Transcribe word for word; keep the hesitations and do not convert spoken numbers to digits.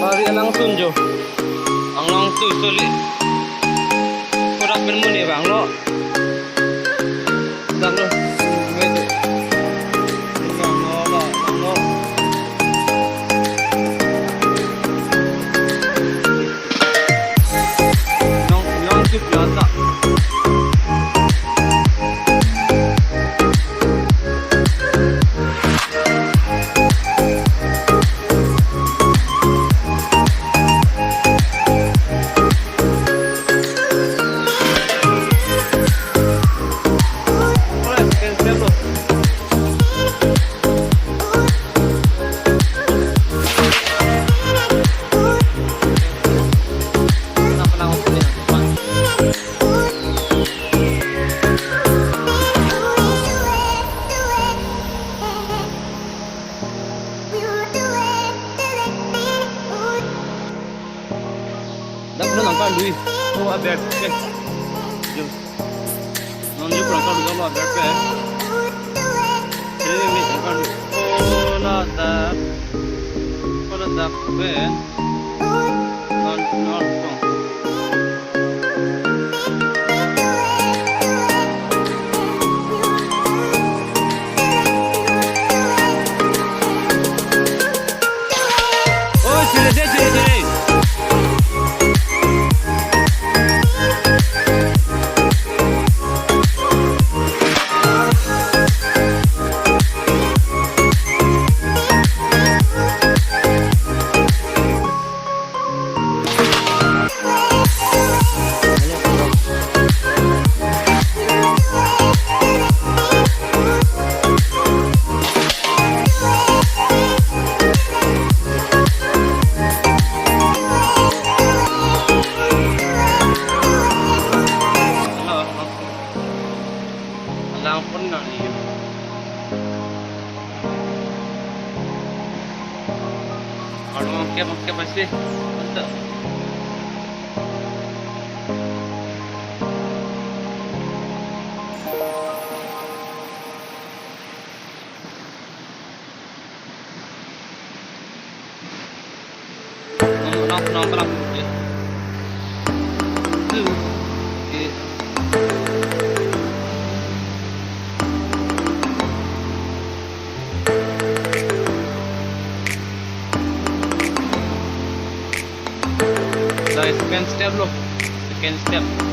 Ari alangsun jo. Anglong tu soli. Kodak pen muni bang lo. Dam lo. Bang lo, bang lo. Long, long tu plaza. Dak pulo nangkarlu. Oh, aber. Eh. Jo. Non jo kurang karlu, kalau aber pe. Ini, ini nangkarlu. Oh, ladak. Oh, ladak pe. Non, non, non. Oi, chere de, chere, chere. Langpon nang ni. Arlo angkep angkep asi. Mantap. Nang, nang, nang, nang. Ya. Tuh. Ya. Sa second step lo. Second step.